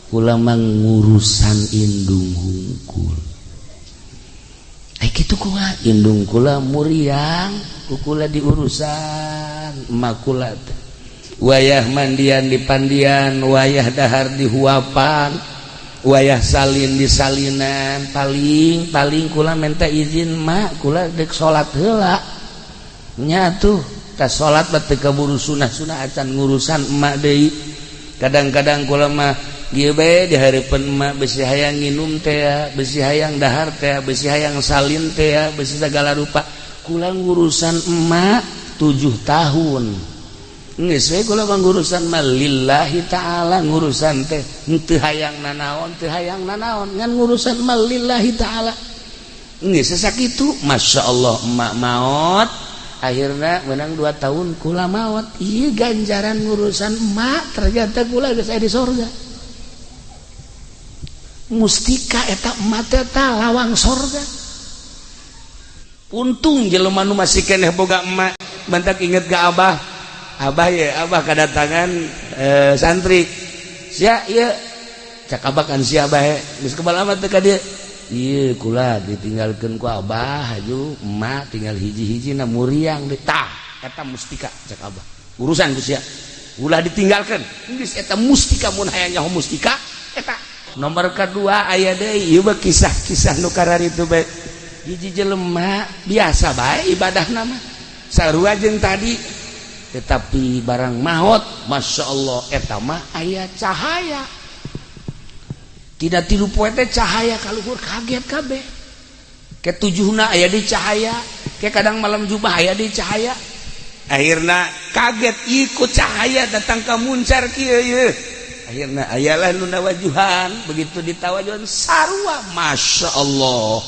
Kula mah ngurusan indung hungkul. Ai kitu kumaha? Indung kula muriang, ku kula diurusan emak kula teh. Wayah mandian di pandian, wayah dahar di huapan, wayah salin di salinan, paling paling kula minta izin mak kula dek salat heula. Nya tuh ka salat mah teu kaburu sunah-sunah acan ngurusan emak deui. Kadang-kadang kula mah ieu bae di hareupeun emak besi hayang nginum teh, besi hayang dahar teh, besi hayang salin teh, besi segala rupa. Kula ngurusan emak 7 tahun. Geus we kula mah ngurusan mah lillahi ta'ala, ngurusan teh henteu hayang nanaon, teu hayang nanaon, ngan ngurusan mah lillahi ta'ala. Geus sakitu, Masya Allah emak maot, akhirna menang 2 tahun kula maot. Ieu ganjaran ngurusan emak ternyata kula geus aya di sorga. Mustika eta emak teh lawang sorga. Untung jelema nu masih keneh boga emak, bantak inget ka abah. Abah ya, abah kedatangan santri. Sia ieu cak abah kan sia bae. Geus kebal amat teh ka dieu. Ieu kula ditinggalkeun ku abah haju emak tinggal hiji-hiji na muriang deui. Tah, eta mustika cak abah. Urusan ku sia. Ulah ditinggalkeun. Geus eta mustika mun hayang nyaho mustika eta. Nomor kedua aya deui ieu mah kisah-kisah nu kararitu bae. Hiji jelema biasa bae ibadahna mah. Sarua jeung tadi. Tetapi barang maot, Masya Allah eta mah aya cahaya. Tidak tilu poe teh cahaya kaluhur kaget kabeh. Ketujuhna aya di cahaya, ke kadang malam jubah aya di cahaya. Akhirna kaget ikut cahaya datang ka muncar kieu ieu. Akhirna ayalah nu nawajuhan, begitu ditawajuhan sarua Masya Allah.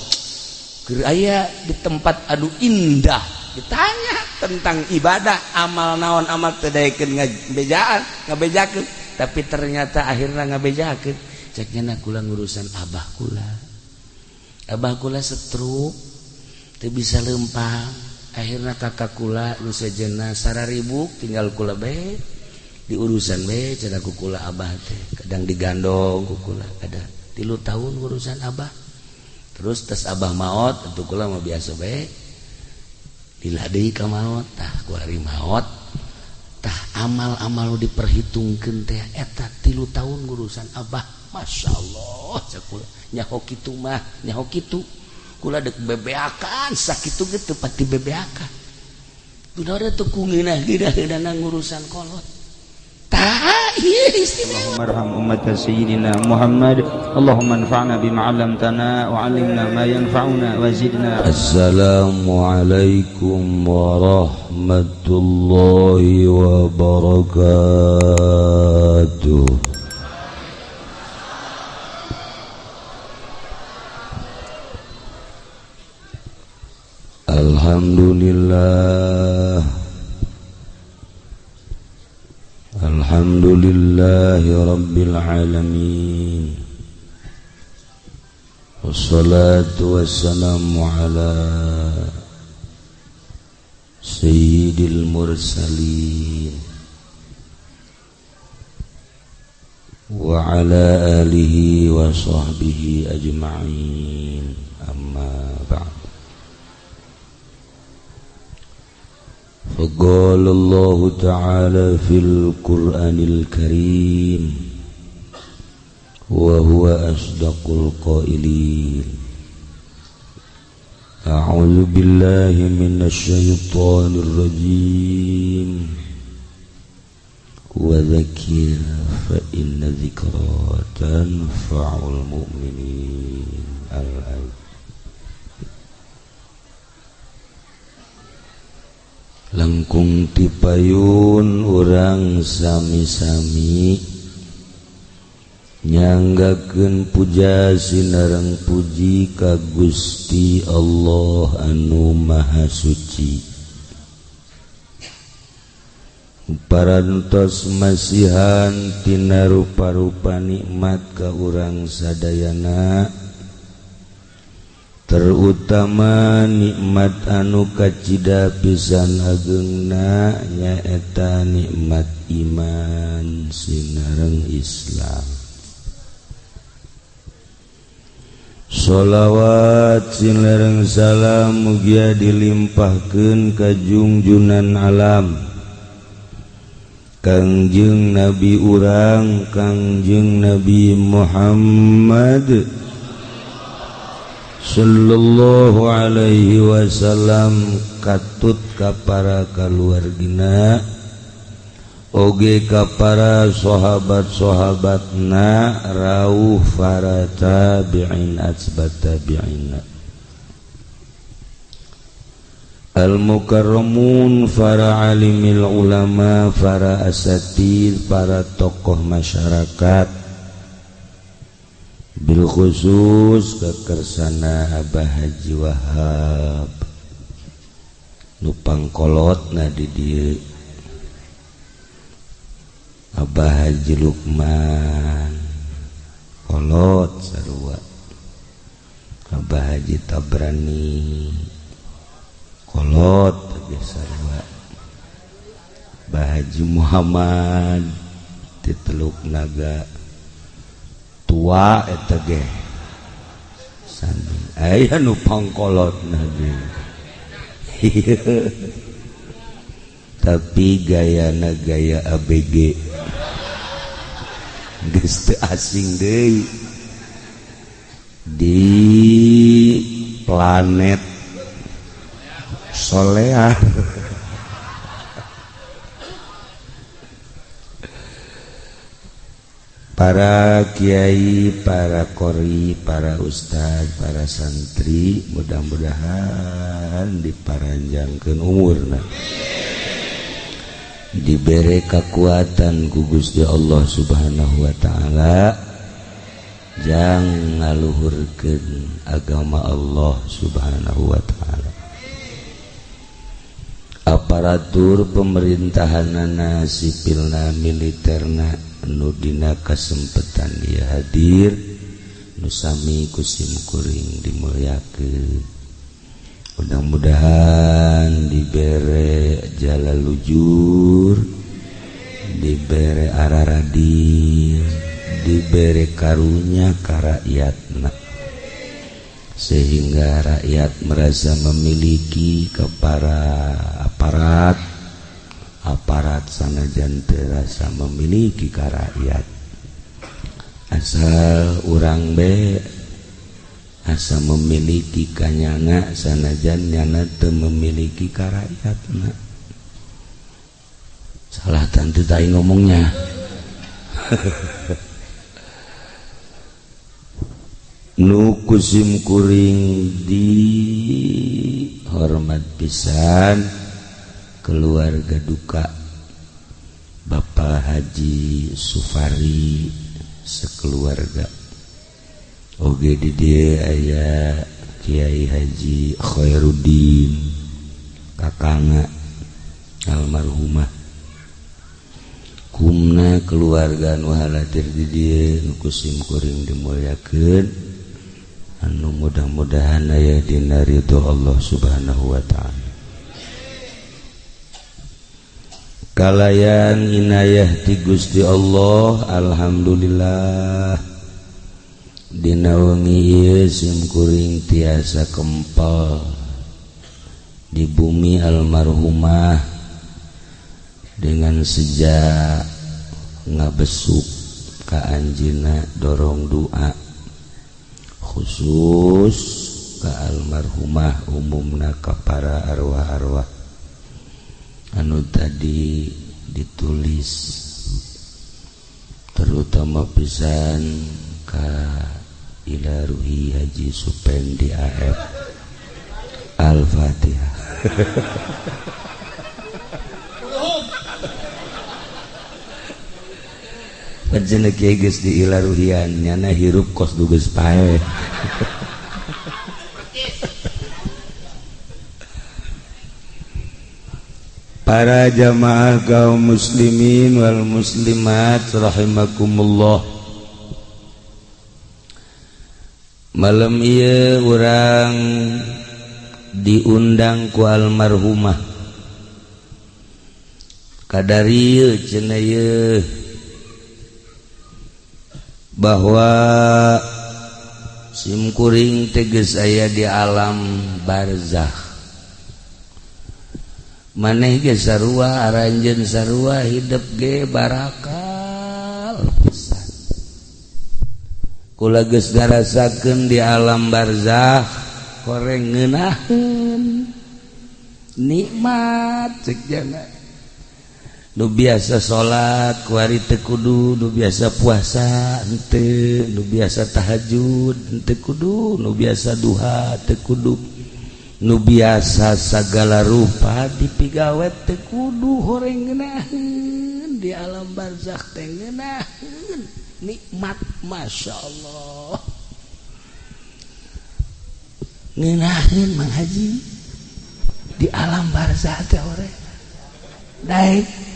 Keur aya di tempat anu indah. Ditanya tentang ibadah, amal naon amal teu daekeun ngabejaan, ngabejakeun, tapi ternyata akhirna ngabejakeun. Cek nya kula ngurusan abah kula. Abah kula stroke, teu bisa lempang. Akhirna kakak kula nu sejenna sararibuk tinggal kula bae diurusan bae cenah ku kula abah teh. Kadang digandong ku kula, ada 3 tahun ngurusan abah. Terus tes abah maot, atuh kula mah biasa bae. Lila deui ka maot, tah ku ari maot, tah amal-amal nu diperhitungkeun teh eta 3 tahun ngurusan abah. Masya Allah, cek kula nyaho kitu mah, nyaho kitu. Kula deuk bebeakan sakitu ge teu pati bebeakan. Dunaore teu ku ngeunah-ngeunah ngurusan kolot. Tah ieu istimewa. Allahumma arham ummat sayyidina Muhammad. Allahumma anfa'na bima 'allamtana wa 'allimna ma yanfa'una wa zidna. Assalamualaikum warahmatullahi wabarakatuh. Alhamdulillah. Alhamdulillahi rabbil alamin. Wassalatu wassalamu ala sayyidil mursalin wa ala alihi wa sahbihi ajma'in. Amma ba'd. فقال الله تعالى في القرآن الكريم وهو أصدق القائلين أعوذ بالله من الشيطان الرجيم وذكر فإن ذكرى تنفع المؤمنين. الآية. Langkung tipayun urang sami-sami nyanggakeun puja sinareng puji ka Gusti Allah anu Maha Suci. Parantos masihan tina rupa-rupa nikmat ka urang sadayana, terutama nikmat anu kacida pisan ageungna nyaeta nikmat iman sinareng Islam. Sholawat silereng salam mugia dilimpahkeun ka junjunan alam Kangjeng Nabi urang Kangjeng Nabi Muhammad sallallahu alaihi wasallam katut ka para kaluargina oge ka para sahabat-sahabatna rauh para tabi'in atsbat tabi'in al-mukarramun para alimil ulama para asatid para tokoh masyarakat bil khusus kekersana Abah Haji Wahab nu pangkolotna di dieu Abah Haji Lukman kolot sarua Abah Haji Tabrani kolot sarua Abah Haji Muhammad ti Teluk Naga tua eta ge sami aya nu pangkolotna ge tapi gayana gaya ABG geus teu asing deui di planet Solear. Para kiai, para qori, para ustad, para santri mudah-mudahan diparanjangkeun umurna, diberi kekuatan ku Gusti Allah Subhanahu wa taala jang ngaluhurkeun agama Allah Subhanahu wa taala. Aparatur pemerintahanana sipilna militerna nu dina kasempetan ieu hadir nu sami ku simkuring dimulyakeun. Mudah-mudahan dibere jalan lujur, dibere araradil, dibere karunya ka rakyatna sehingga rakyat merasa memiliki ke para aparat, aparat sanajan terasa memiliki ka rakyat. Asal urang be asa memiliki kanyana sanajan nyana teu memiliki ka rakyatna. Salah tante tai ngomongnya. Nu kusim kuring di hormat pisan keluarga duka Bapak Haji Sufari sekeluarga. Oge di dieu aya Kiai Haji Khairuddin kakangna almarhumah kumna keluarga nu haladir di dieu nu kusim kuring dimulyakeun anu mudah-mudahan aya dina ridho Allah Subhanahu wa taala. Kalayan inayah ti Gusti Allah alhamdulillah dina wengi ieu simkuring tiasa kempel di bumi almarhumah dengan sejak ngabesuk ka anjeunna dorong doa khusus ka almarhumah umumna ka para arwah-arwah anu tadi ditulis terutama pisan ka ila ruhi Haji Supendi AF. Al-Fatihah. Panjenengan kieu geus di ila ruhian nyana hirup kos du geus paeh. Para jamaah kaum muslimin wal muslimat rahimakumullah. Malam ieu urang diundang ku almarhumah. Kadari ieu cenah ieu bahwa Simkuring teges aya di alam barzakh. Maneh ge sarua aranjeun sarua hidup ge barakal pisan. Kula geus ngarasakeun di alam barzakh koreng ngeunaheun nikmat cek jana. Nu biasa salat kuari teu kudu, nu biasa puasa henteu, nu biasa tahajud henteu kudu, nu biasa duha teu kudu, nu biasa sagala rupa dipigawe teu kudu, horeng ngeunaheun di alam barzakh teh ngeunaheun nikmat masyaallah. Ngeunaheun Mang Haji di alam barzakh teh horeng daek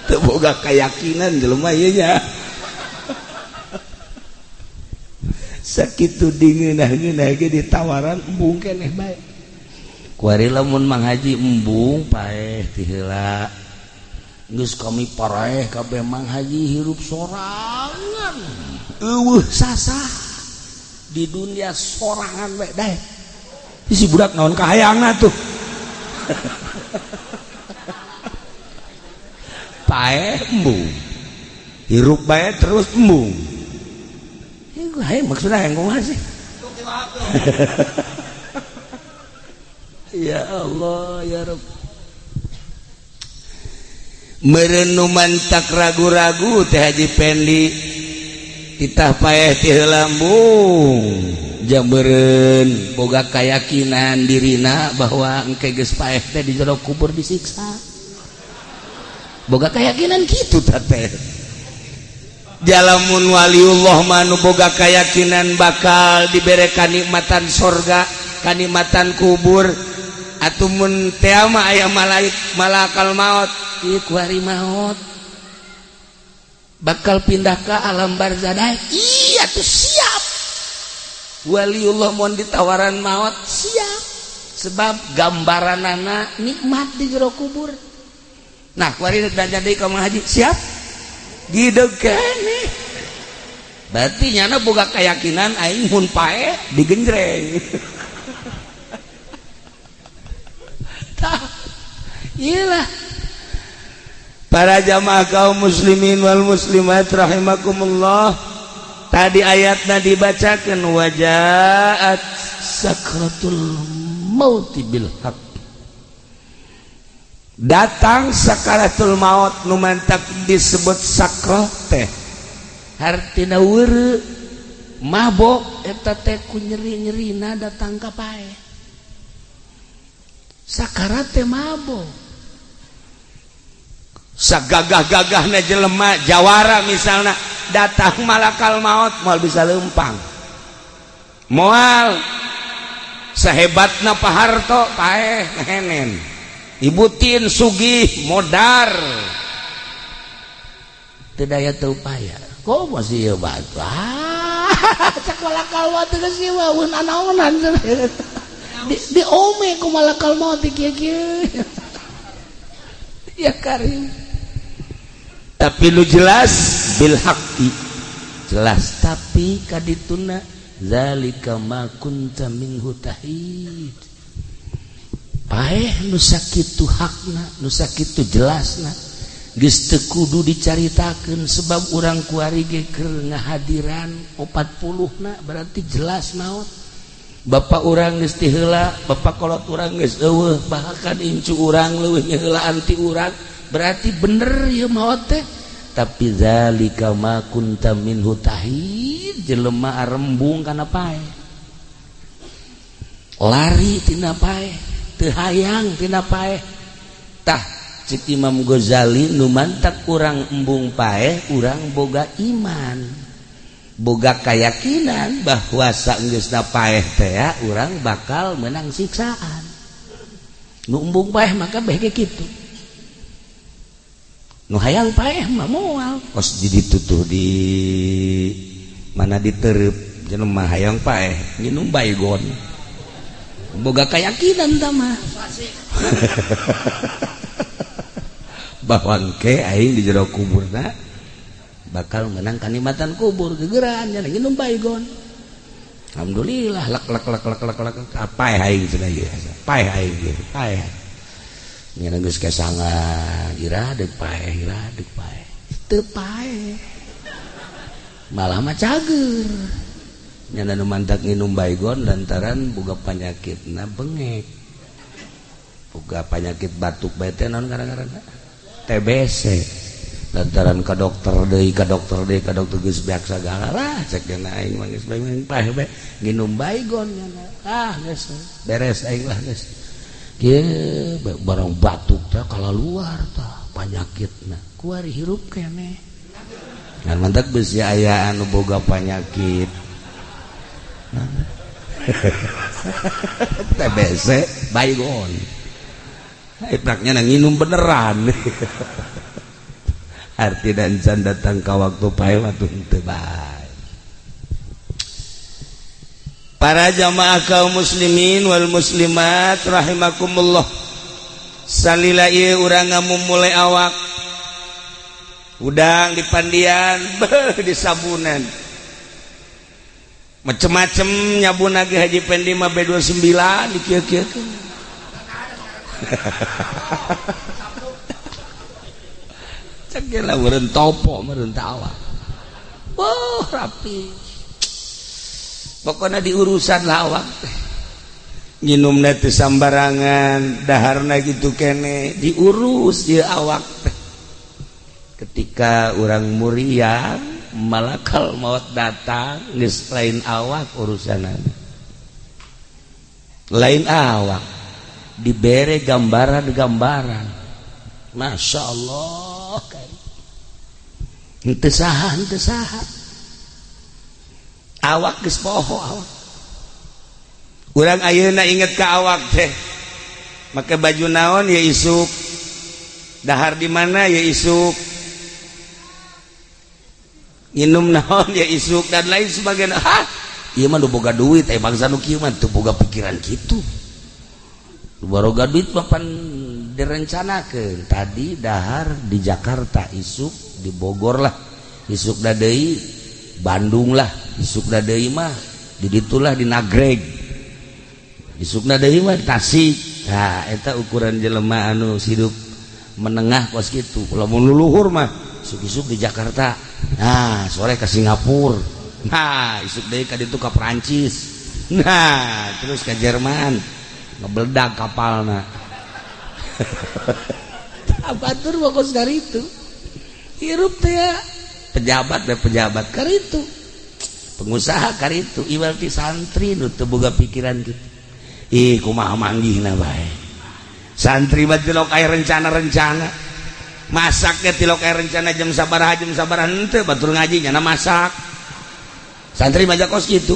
teu boga keyakinan jelema ieu nya. Sakitu dingeunah-ngeunah ge ditawaran embung keneh bae. Kuari lamun Mang Haji embung paeh ti heula. Geus kami paraeh kabeh Mang Haji hirup sorangan. Eueuh sasah di dunia sorangan bae daek. Si budak naon kahayangna tuh. Paeh embung hirup bae terus embung. Hai maksudnya yang kumaha sih? Ya Allah ya Rabb. Merenuman tak ragu-ragu teh Haji Pendi titah paeh ti heula embung jang beureun boga kayakinan dirina bahwa engke geus paeh teh di jero kubur disiksa. Boga keyakinan gitu teh. Jalamun waliullah manu boga keyakinan bakal dibere kanikmatan sorga, kanikmatan kubur. Atumun teh mah aya malaik malakal maut, ieu kuari maut bakal pindah ke alam barzah. Iya tuh siap. Waliullah mun ditawaran maut siap. Sebab gambaranana nikmat di jero kubur. Nah, kuari belanja deui ka Mang Haji, siap? Gideg keneh. Berarti nyana boga keyakinan aing mun pae digenjreng. Tah, iyalah. Para jamaah kaum muslimin wal muslimat rahimakumullah. Tadi ayatna dibacakeun wajaat sakratul mauti bil haqq. Datang sakaratul maut nu mantak disebut sakroh teh hartina weureu mabok eta teh ku nyeri-nyerina datang ka paeh. Sakarat teh mabok. Sagagah-gagahna jelema jawara misalna datang malakal maut moal bisa leumpang. Moal sahebatna Pak Harto paeh ngehenen. Ibu Tin sugih modar teu daya teu upaya kok masih ieu batu cek malakal maut geus ieu mah eun anaonan di ome ku malakal maut kieu-kieu ya karim. Tapi lu jelas bil haqqi jelas, tapi kadituna zalika ma kunta minhu tahid. Paeh nu sakitu hakna, nu sakitu jelasna, geus teu kudu dicaritakeun sebab urang kuari ge keur ngahadiran 40 na berarti jelas maot. Bapak urang geus ti heula, bapak kolot urang geus eueuh, bahkan incu urang leuwih nyeheulaan ti urang, berarti bener ieu maot teh. Tapi zalika ma kunta minhu tahid, jelema arembung kana paeh. Lari tina paeh. Teu hayang tina paeh. Tah cek Imam Ghazali nu mantak urang embung paeh urang boga iman, boga keyakinan bahwa saenggeusna paeh teh urang bakal menang siksaan. Nu embung paeh maka beh ge kitu. Nu hayang paeh mah moal kos di ditu tuh di mana ditereup jelema hayang paeh nginum baygon. Boga keyakinan tah mah bahwa engke aing di jero kuburna Bakal menang kanikmatan kubur gegeran nya nginum baygon. Alhamdulillah lek lek lek lek lek lek paeh aing cenah ieu. Paeh aing ieu, paeh. Nya geus kesangan ira deuk paeh, ira deuk paeh. Teu paeh. Malah mah cager. Nya nu mantak nginum baygon lantaran boga panyakitna bengek. Boga panyakit batuk bae teh naon ngaran-ngaranna? TBC. Lantaran ka dokter deui, ka dokter deui, ka dokter geus beak sagala lah cek dena aing mah geus bae paeh bae nginum baygon nya. Ah geus beres aing lah geus. Kieu barang batuk teh kalaluar tah panyakitna. Kuari hirup keneh. Ngan mantak beusi aya anu boga panyakit. TBC baygon. Ipraknya nginum beneran. Arti dan can datang ka waktu pae waktu henteu bae. Para jamaah kaum muslimin wal muslimat rahimakumullah. Salila ieu urang ngamumule awak. Udang di pandian, beuh di sabunan. Macem-macem nyabun lagi Haji Pendi mah B29 di kieu-kieu. Cek lah meureun topo meureun tawa. Wah, rapi. Pokona diurusan lah awak teh. Nginumna teu sambarangan, daharna kitu kene, diurus ieu awak teh. Ketika urang muriang, malakal maut datang, geus lain awak urusanana. Lain awak dibere gambaran-gambaran. Masya Allah. Henteu saha, henteu saha. Awak geus poho awak. Urang ayeuna inget ka awak teh. Make baju naon ya isuk. Dahar di mana ya isuk. Nginum naon ya isuk dan lain sebagainya. Hah, ieu mah nu boga duit, bangsa nu kieu mah teu boga pikiran kitu. Nu boga duit mah pan direncanakeun. Tadi dahar di Jakarta, isuk di Bogor lah, isuk da deui Bandung lah, isuk da deui mah di ditulah di Nagreg, isuk da deui mah di Tasik. Nah, eta ukuran jelema anu hidup menengah kos kitu. Lamun luluhur mah isuk-isuk di Jakarta, nah sore ke Singapura, nah isuk deui ka ditu ka Perancis, nah terus ke Jerman, ngebeledag kapalna. Abatur mah kos dari itu. Hirup teh ya pejabat be pejabat kar itu, pengusaha kar itu, iwal ti santri nu teu boga pikiran kitu. Ih kumaha manggihna bae. Santri mah tilok aya rencana-rencana. Masaknya tilok aya rencana jam sabaraha henteu batur ngaji nyana masak. Santri mah kos kitu.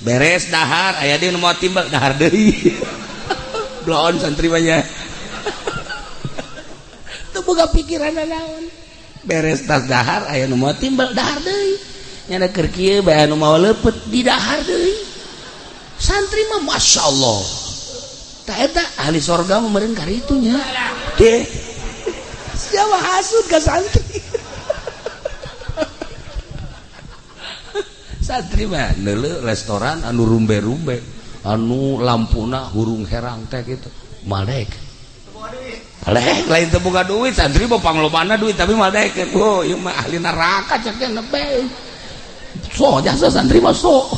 Beres dahar aya deui nu moal timbal dahar deui. Bloon santri mah nya. Teu boga pikiran naon. Beres tas dahar aya nu moal timbal dahar deui. Nyana keur kieu bae anu mawa leupeut di dahar deui. Santri mah masyaallah. Tah eta ahli sorga mah meureun karitu nya. Deh. Siapa hasud ka santri? Santri mah neuleuh restoran anu rumbe-rumbe, anu lampuna hurung herang teh kitu. Malek. Malek lain teu boga duit, santri mah panglobana duit tapi malek. Oh, ieu mah ahli neraka cek teh nebe. So jasa santri mah so.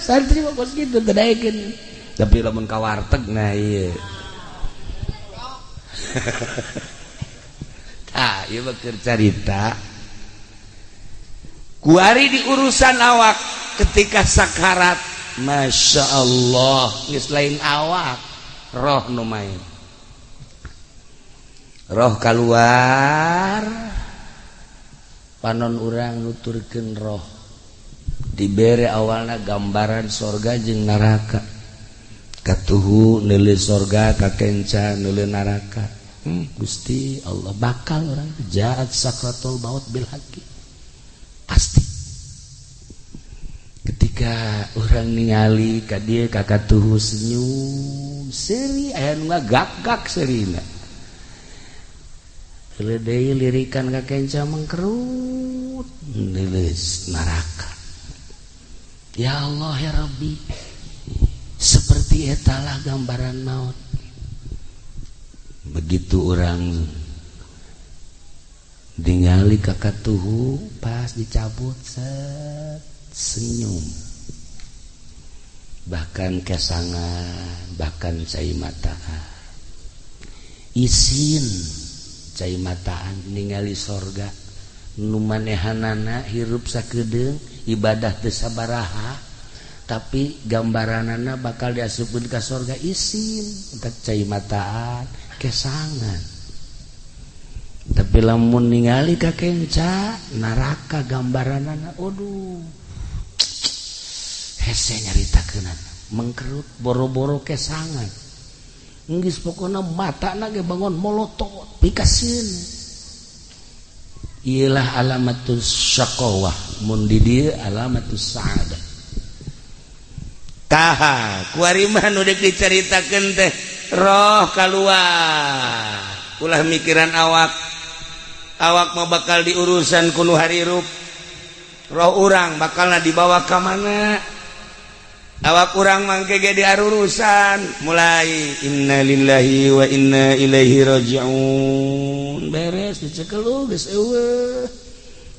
Santri mah kos kitu teu daekeun. Tapi lamun ka warteg nah ieu. Tah, ieu mah keur carita. Kuari di urusan awak ketika sakarat, Masya Allah, geus lain awak, roh nu main. Roh keluar, panon urang nuturkeun roh. Dibere awalna gambaran sorga jeung neraka. Katuhu neuleuh sorga, kakenca neuleuh neraka. Gusti Allah bakal orang jahat sakratul maut bil haqqi. Pasti. Ketika orang ningali ka dieu ka katuhu senyum, seuri aya nu ngagak-gak seurina. Deui lirikan ka kenca, mengkerut, leuleus neraka. Ya Allah, ya Rabbi, seperti etalah gambaran maut. Begitu orang ningali ka katuhu, pas dicabut, set, senyum, bahkan kesangan, bahkan cai mataan, isin cai mataan ningali sorga nu manehanana hirup sakedeung, ibadah teu sabaraha, tapi gambaranana bakal diasupkeun ka sorga. Isin entak cai mataan, kesangan. Tapi lamun ningali ka kenca neraka, gambaranana, aduh, hese nyaritakeunana, mengkerut, boro-boro kesangan. Geus pokona matana ge bangun molotot pikaseun. Iyalah alamatus syaqawah, mun di dieu alamatus sa'adah. Tah, kuari mah nu deuk dicaritakeun teh roh kaluar. Ulah mikiran awak. Awak mah bakal diurusan ku nu harirup. Roh urang bakalna dibawa ka mana? Awak urang mangke ge diarurusan. Mulai innalillahi wa inna ilaihi rajiun. Beres dicekel, oh, geus eueuh.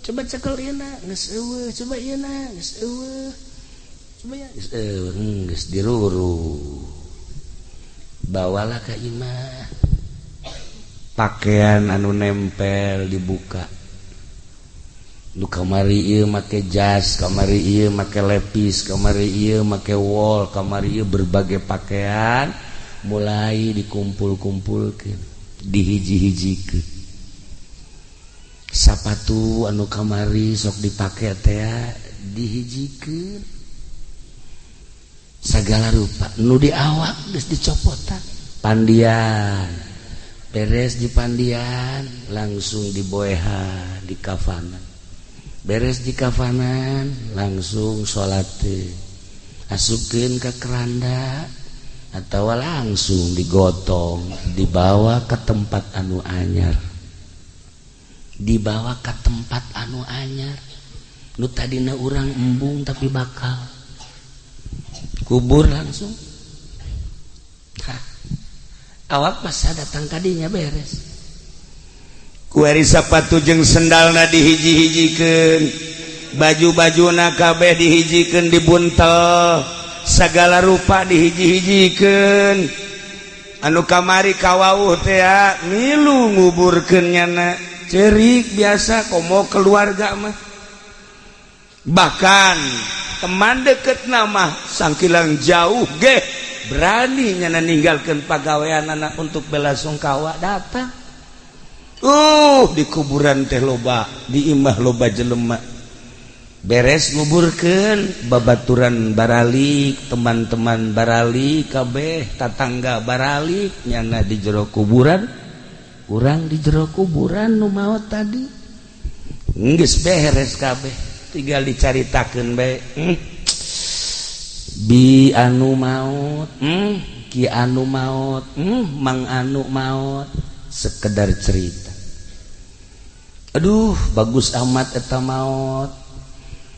Coba cekel ieu, geus eueuh, coba ieu, geus eueuh. Coba ya, geus eueuh, geus diruru. Bawalah ka imah. Pakaian anu nempel dibuka. Nu kamari ieu make jas, kamari ieu make lepis, kamari ieu make wol, kamari ieu berbagai pakaian mulai dikumpul-kumpulkeun, dihiji-hijikeun. Sapatu anu kamari sok dipake teh dihijikeun. Segala rupa nu di awak geus dicopotan. Pandian beres, di pandian langsung diboehan, di kafanan. Beres di kafanan, langsung salat, asupkeun ke keranda atau langsung digotong, dibawa ke tempat anu anyar, dibawa ke tempat anu anyar. Nu tadina urang embung, tapi bakal kubur langsung. Hah. Awak masa datang kadinya beres. Kuari sapatu jeung sendalna dihiji-hijikeun, baju-bajuna kabeh dihijikeun, dibuntel, segala rupa dihiji-hijikeun. Anu kamari kawauh teh milu nguburkeun nyana, cerik biasa komo keluarga mah, bahkan teman deket nama sangkilang jauh ge berani nyana ninggalkeun pagawean anak untuk bela sungkawa datang. Di kuburan teh loba, di imah loba jelema. Beres nguburkeun, babaturan baralik, teman-teman baralik kabeh, tatangga baralik, nyana di jero kuburan, urang di jero kuburan nu maot tadi. Geus beres kabeh, tinggal dicaritakeun bae. Bi anu maot, ki anu maot, mang anu maot, sekedar cerita. Aduh, bagus amat eta maot,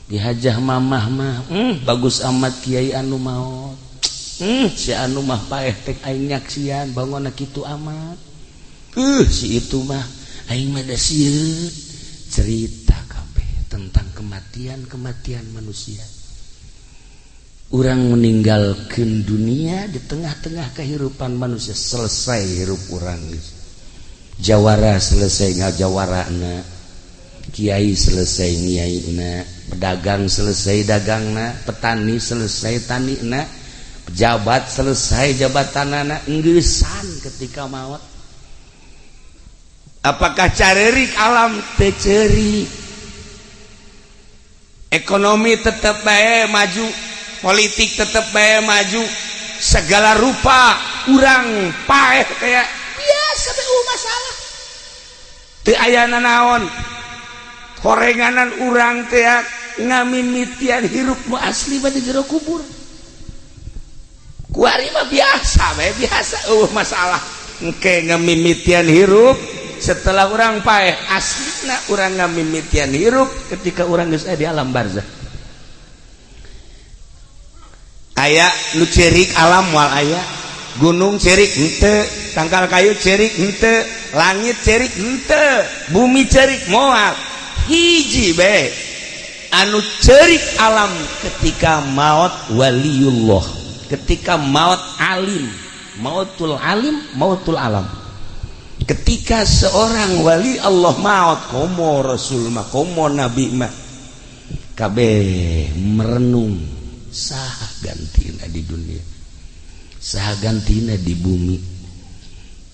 dihajah mamah mah. Bagus amat kiai anu maot. Si anu mah paeh tek aing nyaksian bangun kitu amat. Si itu mah aing mah da sieun. Cerita kabeh tentang kematian-kematian manusia. Urang meninggalkan dunia di tengah-tengah kehidupan manusia, selesai hirup urang. Jawara selesai ngajawarana, kiai selesai ngiaina, pedagang selesai dagangna, petani selesai tanina, pejabat selesai jabatanana, enggesan ketika maut. Apakah carerik alam? Teu ceurik. Ekonomi tetap bae maju, politik tetap bae maju, segala rupa urang paeh kayak biasa bae, masalah teu aya nanaon. Horenganan urang teh ngamimitian hirup nu asli mah di jero kubur. Kuari mah biasa bae, biasa, eueuh masalah. Engke ngamimitian hirup. Setelah urang paeh, aslina urang ngamimitian hirup ketika urang geus aya di alam barzah. Aya nu ceurik alam moal aya, gunung ceurik henteu, tangkal kayu ceurik henteu, langit ceurik henteu, bumi ceurik moal. Hiji bae anu ceurik alam ketika maut waliullah, ketika maut alim, mautul alim, mautul alam. Ketika seorang wali Allah maut, komo rasul mah, komo nabi mah, kabeh merenung saha gantina di dunia, saha gantina di bumi.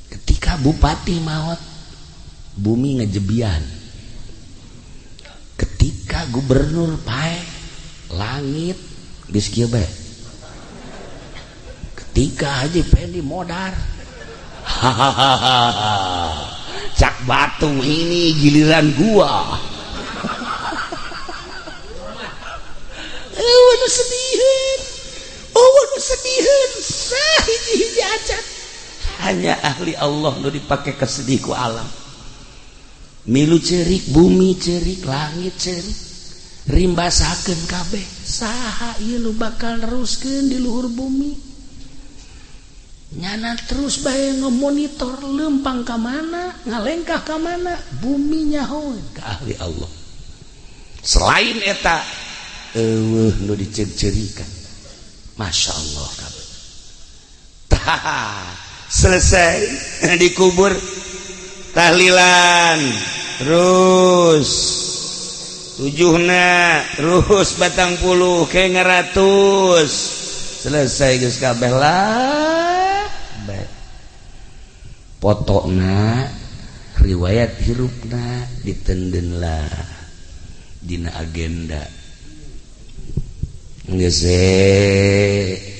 Ketika bupati maut, bumi ngejebian. Ketika gubernur paeh, langit geus kieu bae. Ketika Haji Pendi modar, hahaha, cak batu ini giliran gua. Eueuh sediheun, eueuh sediheun, sahiji-hiji acan. Hanya ahli Allah nu dipake kesedih ku alam. Milu ceurik, bumi ceurik, langit ceurik, rimbasakeun kabeh. Saha ieu nu bakal neruskeun di luhur bumi? Nyana terus bae ngemonitor lempang ka mana, ngalengkah ka mana, bumi nyahoeun ka ahli Allah. Selain eta eueuh nu diceuk-ceurikan. Masya Allah kabeh. Tah, selesai dikubur, tahlilan terus tujuhna, terus batang puluh ke ngeratus, selesai geus kabeh lah. Baik. Potokna riwayat hirupna ditenden lah dina agenda. Geus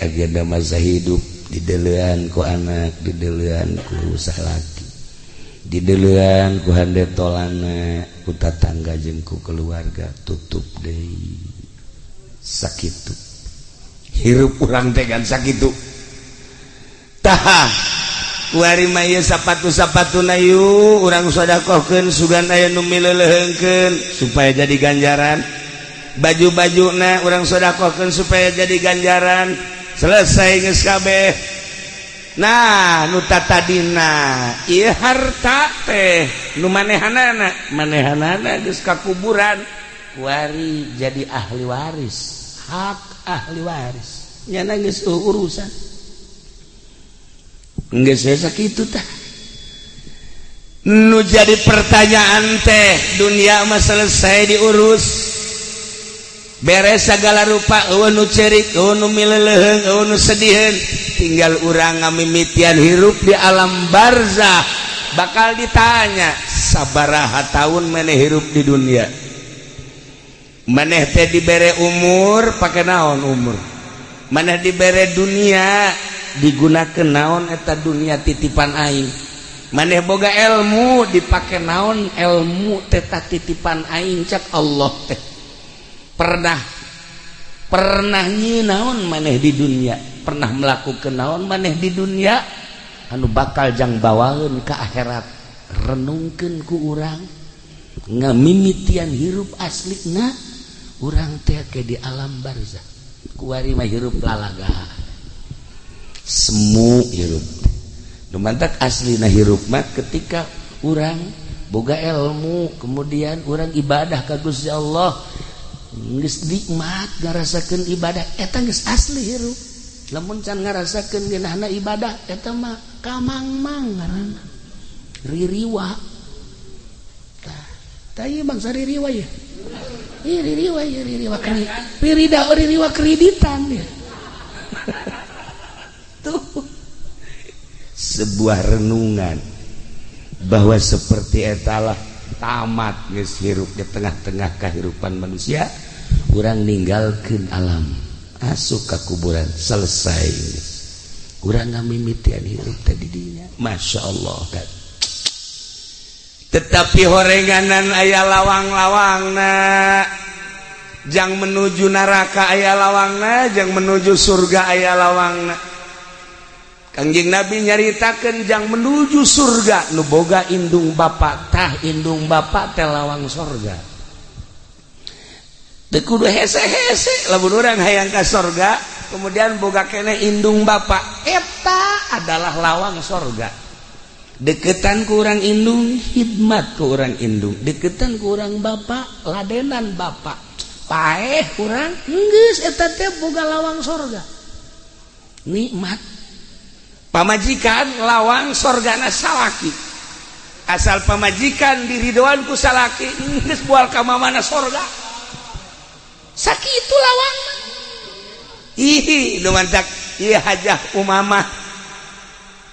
agenda masa hidup didelean ku anak, didelean ku salaki, didelean ku hande tolana, ku tatangga jeung ku keluarga, tutup deui. Sakitu hirup urang teh kan sakitu. Tah, kuari mah ieu sapatu-sapatuna yu urang sedekahkeun sugan aya nu mileuleheungkeun supaya jadi ganjaran. Baju-bajuna urang sedekahkeun supaya jadi ganjaran. Selesai geus kabeh. Nah, nu tatadina ieu harta teh nu manehanana, manehanana geus ka kuburan, kuari jadi ahli waris, hak ahli waris. Nyana geus urusan. Geus sakitu tah. Nu jadi pertanyaan teh, dunia mah selesai diurus. Beres segala rupa, eueuh nu ceurik, eueuh nu mileleuheung, eueuh nu sediheun. Tinggal urang ngamimitian hirup di alam barzah, bakal ditanya sabaraha tahun maneh hirup di dunia. Maneh teh dibere umur pake naon umur, maneh dibere dunia digunakeun naon eta dunia titipan aing, maneh boga ilmu dipake naon ilmu teh titipan aing. Cak Allah teh pernah naon maneh di dunia, pernah melakukan naon maneh di dunia anu bakal jang bawaeun ka akhirat. Renungkeun ku urang ngamimitian hirup aslina urang teh ke di alam barzah. Kuari mah hirup lalaga semu hirup. Nu mantak aslina hirup mah ketika urang boga ilmu, kemudian urang ibadah ka Gusti Allah, geus nikmat ngarasakeun ibadah, eta geus asli hirup. Lamun can ngarasakeun geunahna ibadah, eta mah kamangmang ngaranna, ririwa. Tah, tah ieu bangsa ririwa ye. Ih ririwa ye, ririwa ririda, ririwa kreditan ya. Tuh sebuah renungan bahwa seperti etalah tamat geus hirup di tengah-tengah kehidupan manusia. Urang ninggalkeun alam, asup ka kuburan, selesai. Urang ngamimitian hirup teh di dinya. Masya Allah kan. Tetapi horenganan aya lawang-lawangna, jang menuju neraka aya lawangna, jang menuju surga aya lawangna. Kangjeng Nabi nyaritakeun jang menuju surga nu boga indung bapak tah indung bapak teh lawang sorga. Teu kudu hese-hese lamun urang hayang ka sorga kemudian boga keneh indung bapak eta adalah lawang sorga. Deketan ku urang indung khidmat ku urang indung, deketan ku urang bapak ladenan bapak. Paeh urang geus eta teh boga lawang sorga. Nikmat. Pamajikan lawang sorgana salaki. Asal pamajikan diridoan ku salaki geus bual ka mamana sorga. Sakitu lawang. Ih, nu mantak ieu Hajah Umamah.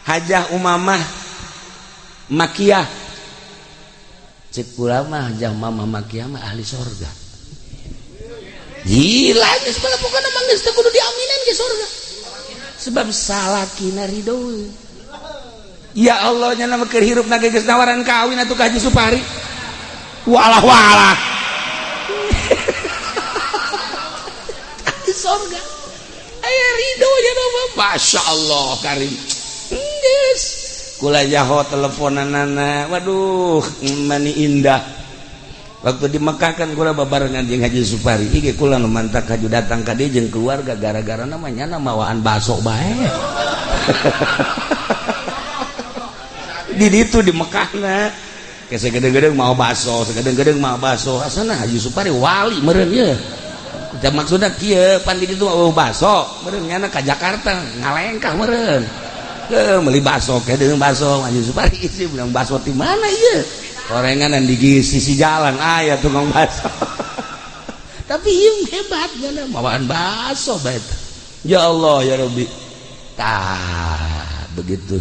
Hajah Umamah Makiyah. Cek kula mah Hajah Umamah Makiyah mah ahli sorga. Gila geus pokona mah geus teu kudu diaminan ke sorga. Sebab salakina ridho. Ya Allah nya nama keur hirup na geus nawaran kawin atuh ka Haji Supari. Walah walah. Di sorga. Aya ridho nya nama Masya Allah karim. Geus. Kula jaho teleponanana. Waduh, mani indah. Waktu di Mekah kan kula babarengan jeung Haji Supari. Ieu kula nu mantak haju datang ka dieu jeung keluarga gara-gara namanya mawaan baso bae. Di ditu di Mekahna. Ke sagedeng-gedeng mau baso, sagedeng-gedeng mau baso. Asana Haji Supari wali meureun ieu. Da maksudna kieu pan di ditu mau baso, meureun nyana ka Jakarta ngalengkah meureun. Heuh meuli baso, kedeung baso Haji Supari isi bilang baso di mana ieu? Orengan di sisi jalan aya tukang bakso. Tapi ieu hebat nyana mawaan bakso bae. Ya Allah ya Rabbi. Tah begitu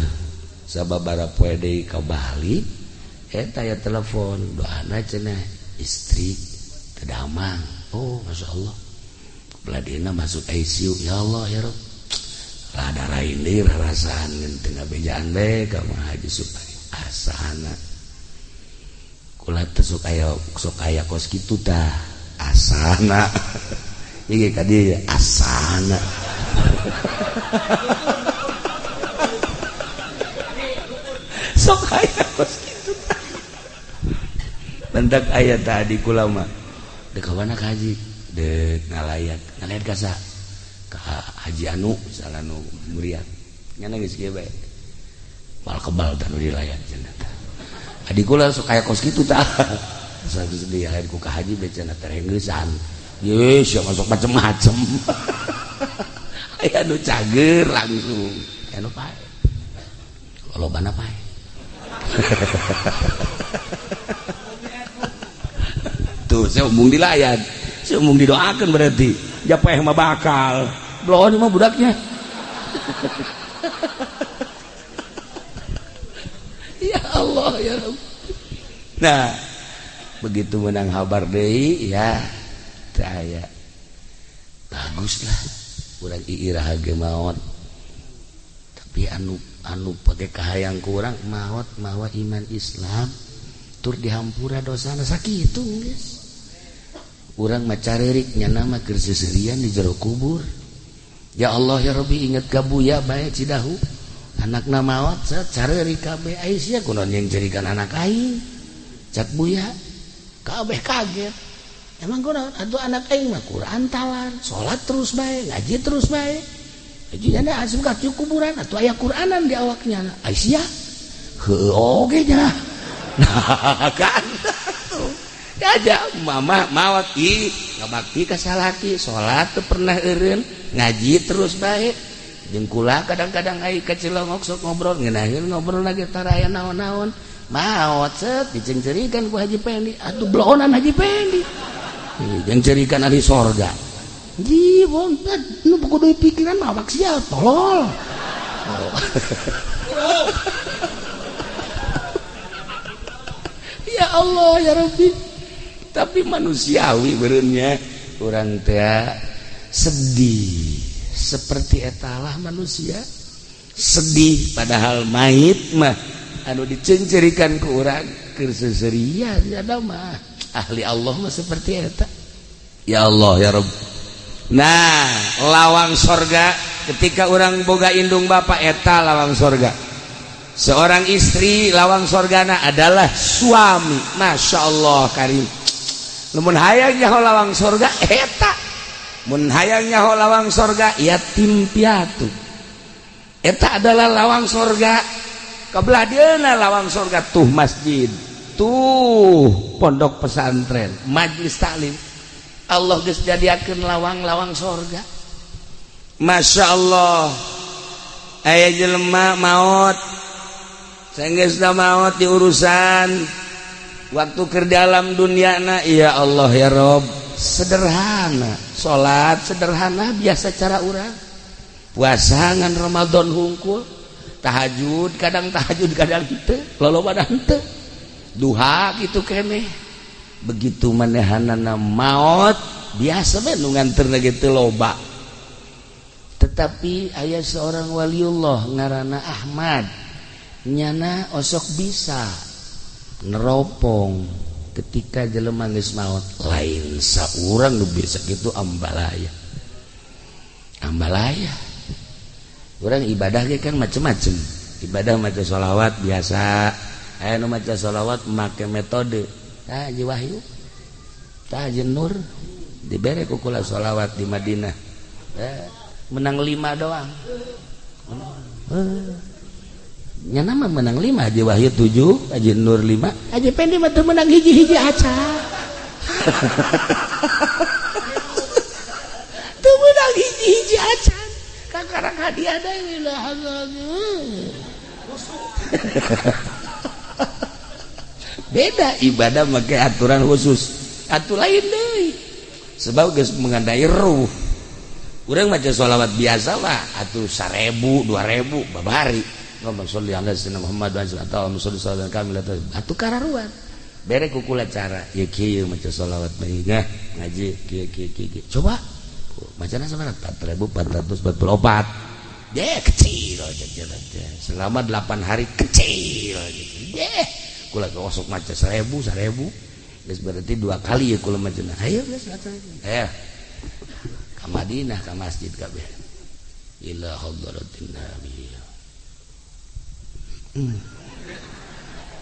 sababara poe deui ka Bali eta ya telepon doana cenah istri teu damang. Oh masyaallah. Beladina masuk ICU ya Allah ya Rabb. Rada rain deui rarasaan ngan teu ngabejaan bae ka Haji Supari. Asana kula teh sok aya kos kitu tah asana ieu ka dieu asana. Sok aya kos kitu tah bentak aya tadi kula mah deuk ka mana ka haji deuk ngalayat ngalayat ka saha ka Haji Anu misalna nu muriat nya geus kieu bae bal kebal tah nu dilayat cenah tah. Adik kula sok aya kos kitu tah. Geus dilayan ku ka haji bae cenah terengeusan. Ye sia masuk macem-macem. Aya nu cager langsung, aya nu pae. Lolobana pae. Tuh saya umung dilayan, saya umung didoakeun berarti. Japaeh mah bakal. Bloon mah budaknya. Ya Allah ya Rabb. Nah, begitu menang habar deui ya teu aya. Baguslah urang iirah ge maot. Tapi anu pake kahayang ku urang maot mawa iman Islam tur dihampura dosana sakitu geus. Urang mah careurik nya mah keur seuseurian di jero kubur. Ya Allah ya Rabbi inget ka Buya bae Cidahu. Anakna maot careurik kabeh ai sia kunaon yang jerikan anak aing. Cak Buya kabeh kaget. Emang kunaon atuh anak aing mah Quran talar, salat terus bae, ngaji terus bae. Ngaji nya asup ka kuburan atuh aya Quranan di awaknya. Ai sia heueuh oge nya. Nah kan tuh. Aja mama maot ih ngabakti ka salaki, salat teu pernah eureun, ngaji terus bae. Jeung kula kadang-kadang ai ka Cilongok sok ngobrol ngeunaheun ngobrol lagi taraya naon-naon. Maot set dicengcerikan ku Haji Pendi atuh blohonan Haji Pendi. Jeung cerikan ahli sorga. Ji wong nu kudu pikiran mah awak sia tolol. Oh. Ya Allah ya Rabbi. Tapi manusiawi beureunnya urang teh sedih. Seperti etalah manusia sedih padahal mayit mah anu dicencerikan ku urang keur seuseurian ada mah ahli Allah mah seperti eta. Ya Allah ya Rabb. Nah, lawang sorga Ketika orang boga indung bapak eta lawang sorga. Seorang istri lawang sorgana adalah suami. Masya Allah karim. Lamun hayang nyaho lawang sorga eta. Mun hayang nyaho lawang sorga yatim piatu. Eta adalah lawang sorga. Kebelah dieuna lawang sorga tuh masjid, tuh pondok pesantren, majlis taklim. Allah geus jadiakeun lawang-lawang sorga. Masya Allah. Aya jelema maot, sanggeusna maot diurusan waktu keur dalam duniana, ya Allah ya Rob, sederhana salat sederhana biasa cara urang puasa ngan Ramadan hungkul, tahajud kadang henteu, loloba henteu, duha kitu keneh. Begitu manehanana maot biasa we nu nganterna ge teu loba. Tetapi aya seorang waliullah ngaranna Ahmad, nyana osok bisa neropong ketika jelema geus maot. Lain saurang nu bisa kitu ambalaya. Ambalaya. Urang ibadah ge kan macem-macem. Ibadah maca sholawat biasa. Aya nu maca sholawat make metode. Tah Haji Wahyu, tah Haji Nur dibere ku kula sholawat di Madinah. Menang 5 doang. Nyana mah menang 5, Haji Wahyu 7, Haji Nur 5, Haji Pendi mah teu menang hiji-hiji aca. Teu menang hiji-hiji aca. Kakarang hadiah deui lah. Beda ibadah make aturan khusus. Atuh lain deui. Sebab geus mengandai ruh. Urang maca sholawat biasa lah atuh 1000, 2000 babari. Allahumma sholli ala sayyidina Muhammad wa ala alihi wa sahbihi. Atuh kararuan. Bere ku kula cara ieu kieu maca sholawat bae ngaji kieu kieu kieu. Coba macana sabaraha? 4444. Deh kecil selama 8 hari kecil gitu. Deh kula osok maca 1000 1000. Geus berarti 2 kali ya kula macana. Ayo geus ayo. Ka Madinah ka masjid kabeh. Ila hadratin nabi.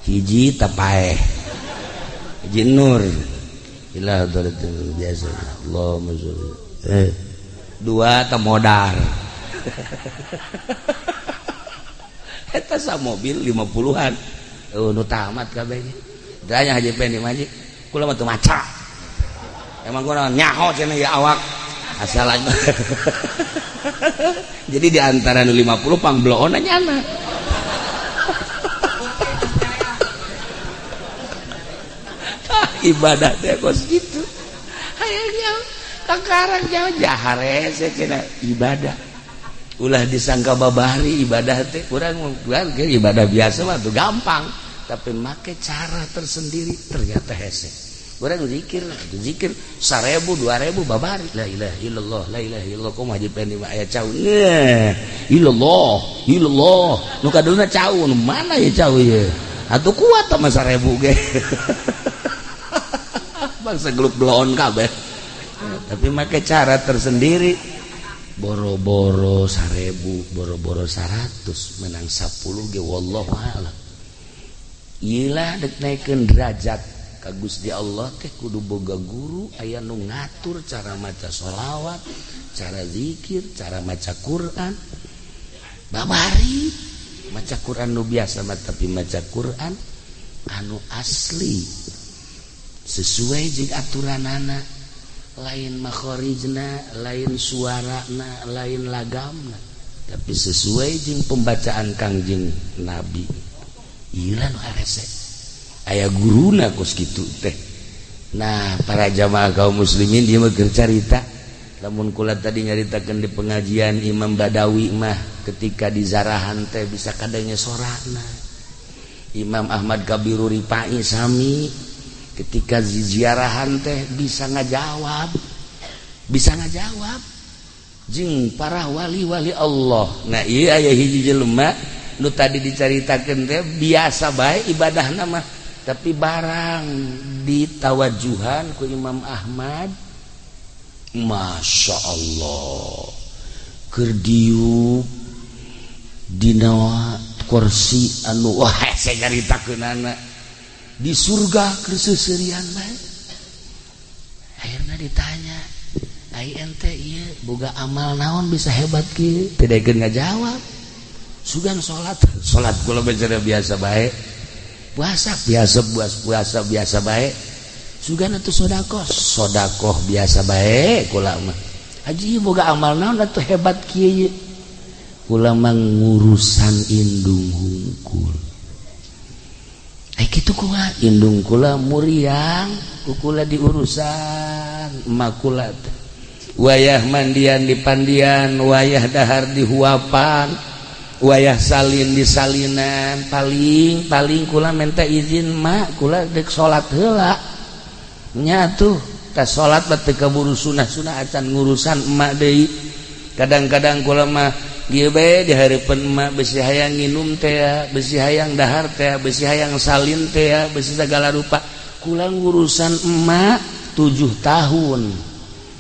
Hiji tapaeh. Hiji nur. Ila hadratin biasa. Allahumma sholli. 2 temodar. Eta sa mobil 50-an. Nu tamat kabeh. Danya Haji Pendi mah kula mah teu maca. Emang kula nyaho cenah ya awak. Asal aja. Jadi di antara nu 50 pangbloona nyana. Ibadah teh kos kitu. Hayang jauh, kakarang jauh jaharese cenah ibadah. Ulah disangka babari ibadah teh urang ibadah biasa mah tuh gampang, tapi make cara tersendiri ternyata hese. Urang zikir, zikir 1000 2000 babari la ilaha illallah la ilaha illallah kumaha Haji Pendi mah aya cau. Nah, illallah illallah nu kadulna cau nu mana ya cau ieu? Atuh kuat mah 1000 ge. Bangsa gelup bloon kabeh. Tapi make cara tersendiri. Boro-boro 1000, boro-boro 100 menang 10 ge wallahu a'lam. Ieu lah dek naikeun derajat ka Gusti Allah teh kudu boga guru aya nu ngatur cara maca sholawat, cara zikir, cara maca Quran. Babari maca Quran nu biasa mah tapi maca Quran anu asli sesuai jeung aturanana, lain makhorijna, lain suarana, lain lagamna, tapi sesuai jeung pembacaan Kangjeng Nabi. Ieu lah nu harese. Aya guruna kos kitu teh. Nah, para jamaah kaum muslimin dia mah keur carita. Lamun kula tadi nyaritakeun di pengajian Imam Badawi mah ketika di zarahan teh bisa kadangnya sorana. Imam Ahmad Kabiru Ripai sami ketika ziarahan teh bisa ngajawab. Bisa ngajawab jeung para wali-wali Allah. Nah, ieu aya hiji jelema nu tadi dicaritakeun teh biasa bae ibadahna mah, tapi barang ditawajuhan ku Imam Ahmad, Masya Allah, Keur diuk dina kursi anu wah saya nyaritakeunana di surga keur seuseurian bae. Akhirna ditanya, "Ai ente ieu boga amal naon bisa hebat kieu?" Teu daekeun ngajawab. Sugan salat, salat kula bicara biasa bae. Puasa biasa puasa biasa bae. Sugan atuh sedekah, sedekah biasa bae kula mah. Haji boga amal naon atuh hebat kieu? Kula mah ngurusan indung hungkul. Ai kitu kumaha? Indung kula muriang, ku kula diurusan emak kula teh. Wayah mandian di pandian, wayah dahar di huapan, wayah salin di salinan, paling paling kula minta izin mak kula dek salat heula. Nya tuh ka salat mah teu kaburu sunah-sunah acan ngurusan emak deui. Kadang-kadang kula mah ieu bae di hareupeun emak besi hayang nginum teh, besi hayang dahar teh, besi hayang salin teh, besi segala rupa. Kula ngurusan emak 7 tahun.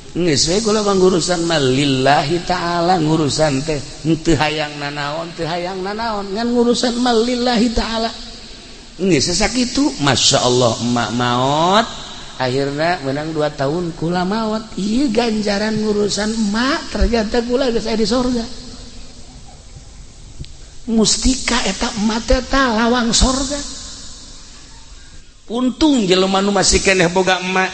Geus we kula mah ngurusan mah lillahi ta'ala, ngurusan teh henteu hayang nanaon, teu hayang nanaon, ngan ngurusan mah lillahi ta'ala. Geus sakitu, Masya Allah emak maot, akhirna menang 2 tahun kula maot. Ieu ganjaran ngurusan emak ternyata kula geus aya di sorga. Mustika eta emak teh lawang sorga. Untung jelema nu masih keneh boga emak.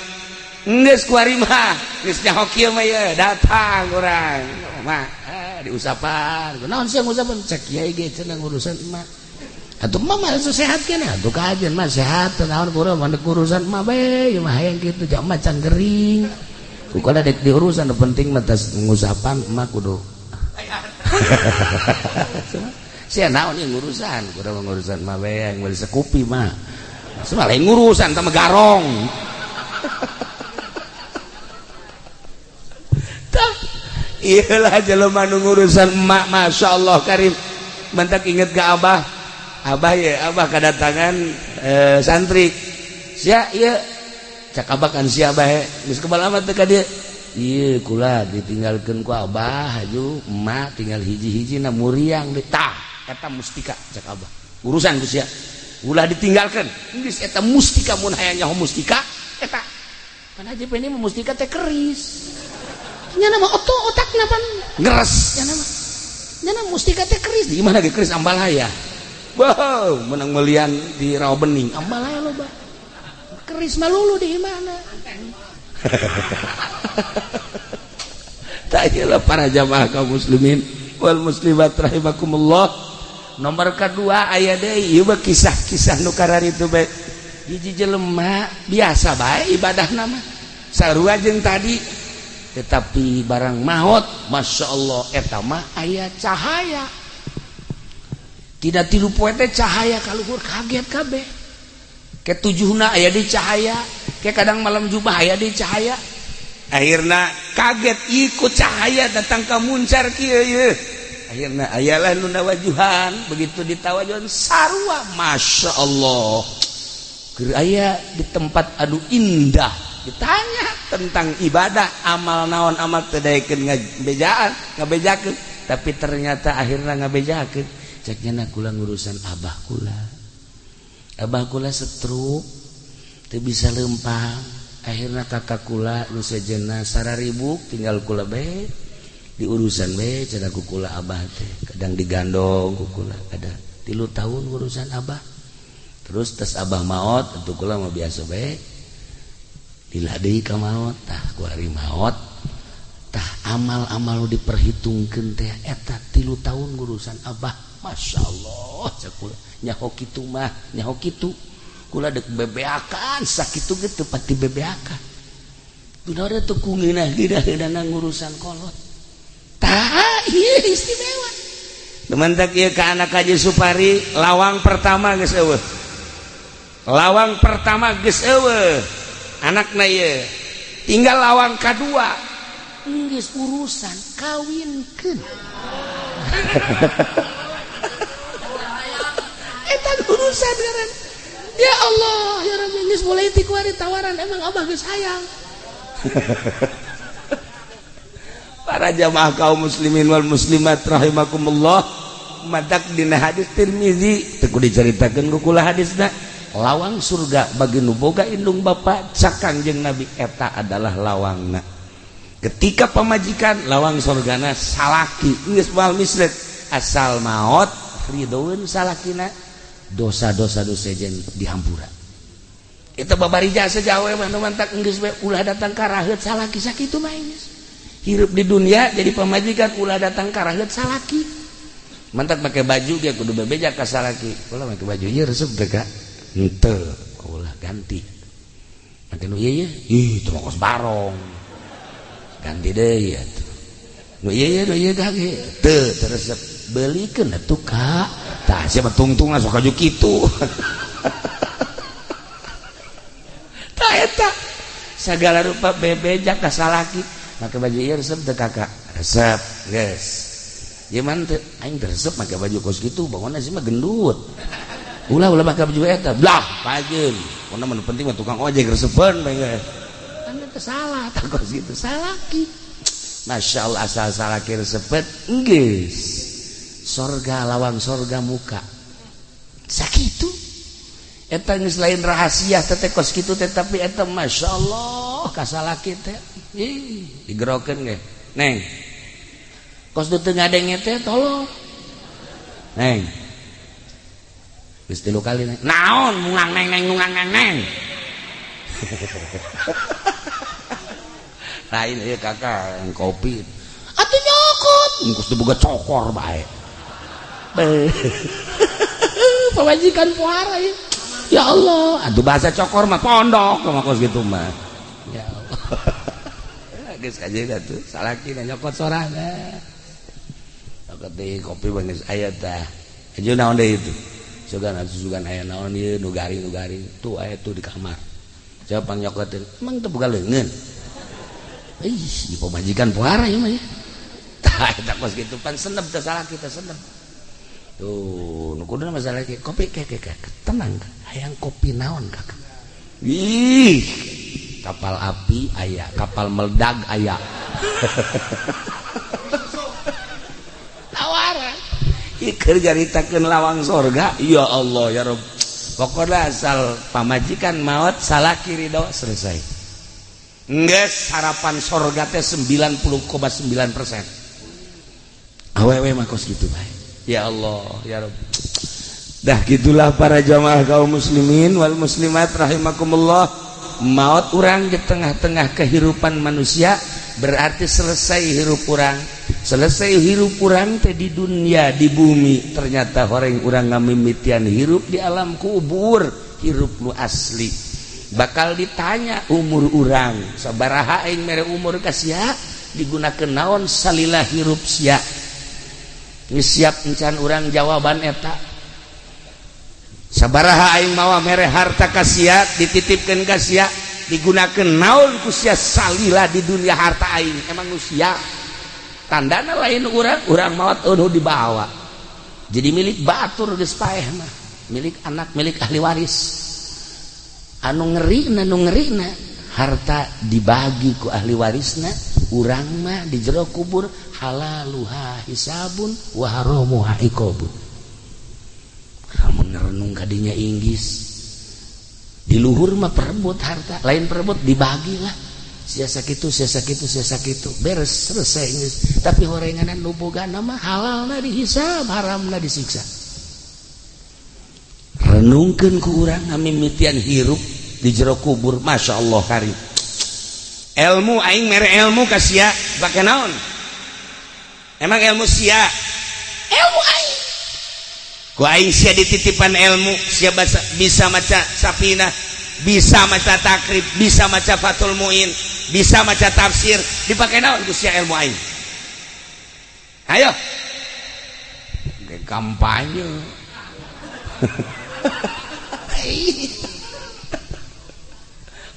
Geus kuari mah, geus nyaho kieu mah ye, datang urang. Mak, diusapan. Kunaon sia ngusapan? Cek kiai ge cenah ngurusan emak. Atuh emak mah sehat keneh, atuh kajen mah sehat, naon kurang mah urusan emak bae, ieu mah hayang kitu, jam mah can gering. Ku kala dek diurusan, nu penting mah tas ngusapan emak kudu. Sia naon ieu ngurusan, kudu ngurusan emak bae, yang meuli sekupi mah. Semua lain ngurusan tah garong. Iyalah jelema nu ngurusan emak, Masya Allah karim. Mentak inget ke abah, abah ya abah kedatangan santri. Sia ieu cak abah kan sia bae geus kebal amat teh ka dieu. Ieu kula ditinggalkeun ku abah haju emak tinggal hiji-hiji na muriang deui. Tah eta mustika cak abah. Urusan ku sia. Ulah ditinggalkeun. Geus eta mustika mun hayang nyaho mustika eta. Pan haji ini mah mustika teh keris. Nya nama oto otakna pan ngeres nya nama. Nya nama mustika teh keris. Di mana ge keris ambalaya? Wow, menang melian di Rawa Bening. Ambalaya loba. Keris mah lulu di mana? Tak iyalah para jamaah kaum muslimin wal muslimat rahimakumullah. Nomor kedua aya deui ieu mah kisah-kisah nu kararitu bae. Hiji jelema biasa bae ibadahna mah. Sarua jeung tadi, tetapi barang maot, Masya Allah eta mah aya cahaya. Tidak tilu poe teh cahaya kaluhur kaget kabeh. Ketujuhna aya di cahaya, ke kadang malam Jumat aya di cahaya. Akhirna kaget ikut cahaya datang ka muncar kieu ieu. Akhirna ayalah nu nawajuhan, begitu ditawajuhan sarua Masya Allah. Keur aya di tempat anu indah. Ditanya tentang ibadah, amal naon amal teu daekeun ngabejaan, ngabejakeun, tapi ternyata akhirna ngabejakeun. Cek nya kula ngurusan abah kula. Abah kula stroke, teu bisa lempang. Akhirna kakak kula nu sejenna sararibuk tinggal kula bae diurusan bae cenah ku kula abah teh. Kadang digandong ku kula, ada 3 tahun ngurusan abah. Terus tes abah maot atuh kula mah biasa bae. Lila deui ka maot, tah ku ari maot tah amal-amal nu diperhitungkeun teh eta 3 tahun ngurusan abah. Masya Allah cek kula nyaho kitu mah nyaho kitu kula dek bebeakan sakitu ge teu pati bebeakan. Dunaore teu ku ngeunah-ngeunah ngurusan kolot. Tah ieu istimewa. Teman tak ieu ka anak Haji Supari lawang pertama geus eueuh. Lawang pertama geus eueuh. Anakna ieu tinggal lawang kadua geus urusan kawinkeun. Eta urusan ngaran. Ya Allah, ya Rabbi, geus mulai ti kuari tawaran emang abah geus hayang. Para jamaah kaum muslimin wal muslimat rahimakumullah, matak dina hadis Tirmizi teu kudu dicaritakeun ku kula hadisna, lawang surga bagi nu boga indung bapa cak Kangjeng Nabi eta adalah lawangna. Ketika pamajikan lawang surgana salaki geus moal mislet, asal maot ridhoeun salakina, dosa-dosa dosa jen dihampura. Eta babari jasa jawe mah nu mantak geus we ulah datang ka raheut salaki sakitu mah geus. Hirup di dunia jadi pamajikan ulah datang ka raheut salaki. Mantak make baju ge kudu bebeja ka salaki. Ulah make baju ieu resep teh ka? Henteu, ulah ganti. Make nu ieu ih teu kos barong. Ganti deui atuh. Nu ieu nu ieu gage teu resep. Belikeun atuh ka. Tah sia mah tungtungna sok aju kitu. Tah eta sagala rupa bebeja ka salaki. Make baju ieu resep teu kakak? Resep, geus. Ieu mah teu aing teu resep make baju kos kitu, bangunna sih mah gendut. Ulah ulah make baju eta. Blah, pajeun. Pokona mah nu penting mah tukang ojek resepeun bae geus. Kan teu salah tah kos kitu, salaki. Masya Allah asal salaki resepet geus. Sorga lawang sorga muka. Sakitu. Eta geus lain rahasia teh kos kitu teh, tapi eta Masya Allah ka salaki teh. Ih, digerokeun ge. Neng. Kos du teu ngadenge teh tolong. Neng. Geus 3 kali neng. Naon mungang neng neng mungang neng neng. Lain ieu kakak kopi. Atuh nyokot. Geus diboga cokor bae. Pamajikan puara ieu. Ya Allah, atuh bahasa cokor mah pondok mah kos kitu mah. Ya Allah. Geus kajeun atuh salakina nyokot sorangan. Nyokot deui kopi mah geus aya tah. Aja naon deui itu. Sugan atuh sugan aya naon ieu nu garing nu garing tuh aya tuh di kamar. Coba pangnyokoteun, emang teu boga leungeun. Ih, di pamajikan puara ieu mah ya. Tah eta kos kitu pan senep teh salaki teh senep. Tuh, nu kuduna masalah ke kopi ke ke tenang hayang kopi naon kakak. Ih, kapal api aya, kapal meledag aya. Tawaran. Ieu keur nyaritakeun lawang sorga, ya Allah ya Rabb. Pokoknya asal pamajikan maot salaki ridho selesai. Geus harapan sorga teh 90,9%. Awewe mah kos kitu bae. Ya Allah ya Rabb. Dah gitulah para jamaah kaum muslimin wal muslimat rahimakumullah. Maut urang di tengah-tengah kehidupan manusia berarti selesai hirup urang. Selesai hirup urang teh di dunia di bumi. Ternyata horeng urang ngamimitian hirup di alam kubur, hirup nu asli. Bakal ditanya umur urang, sabaraha aing mere umur ka sia, digunakeun naon salila hirup sia. Geus siap encan urang jawaban eta. Sabaraha aing mawa mere harta ka sia, dititipkeun ka sia, digunakeun naon ku sia salila di dunia harta aing. Emang nu sia tandana lain urang, urang maot eueuh dibawa. Jadi milik batur geus paeh mah, milik anak, milik ahli waris. Anu ngerina, nu ngerina harta dibagi ku ahli warisna, urang mah di jero kubur halaluha hisabun wa haramuha iqabun. Lamun ngerenung kadinya inggis di luhur mah perebut harta, lain perebut dibagilah. Sia sakitu, sia sakitu, sia sakitu, beres selesai geus. Tapi horenganan nu bogana mah halalna dihisab, haramna disiksa. Renungkeun ku urang ngamimitian hirup di jero kubur, Masya Allah karim. Ilmu aing mere ilmu ka sia, bake naon? Emang ilmu sia? Ilmu aing. Ku aing sia dititipan ilmu, sia bisa maca Safinah, bisa maca Takrib, bisa maca Fathul Muin, bisa maca tafsir, dipake naon ku sia ilmu aing? Ayo. Kampanye.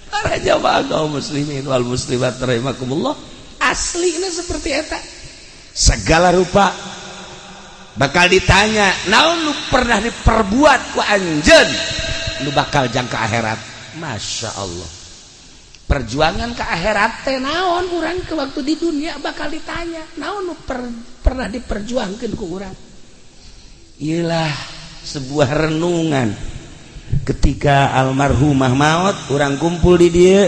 Para jamaah kaum muslimin wal muslimat rahimakumullah, aslinya seperti eta. Segala rupa bakal ditanya, naon lu pernah diperbuat ku anjeun, lu bakal jangka akhirat. Masya Allah. Perjuangan ke akhirat teh naon, urang ke waktu di dunia bakal ditanya naon nu pernah diperjuangkan ku urang. Iyalah sebuah renungan ketika almarhumah maut, urang kumpul di dia,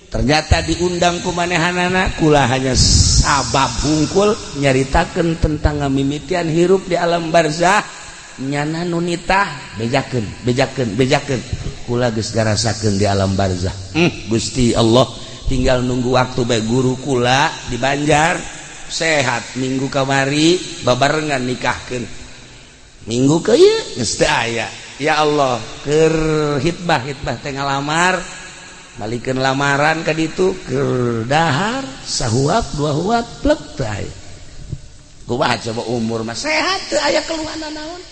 ternyata diundang ku manehanana, kula hanya sabab hungkul nyaritakeun tentang ngamimitian hirup di alam barzah, nyana nu nitah bejakeun bejakeun bejakeun, kula geus ngarasakeun di alam barzah. Gusti Allah, tinggal nunggu waktu bae. Guru kula di Banjar sehat, minggu kamari babarengan nikahkeun, minggu ke ieu geus teu aya. Ya Allah, keur hitbah hitbah teh ngalamar, balikeun lamaran ka ditu, keur dahar sahuap dua huap plek teu aya. Kumaha coba, umur mah sehat, teu aya keluhan naon,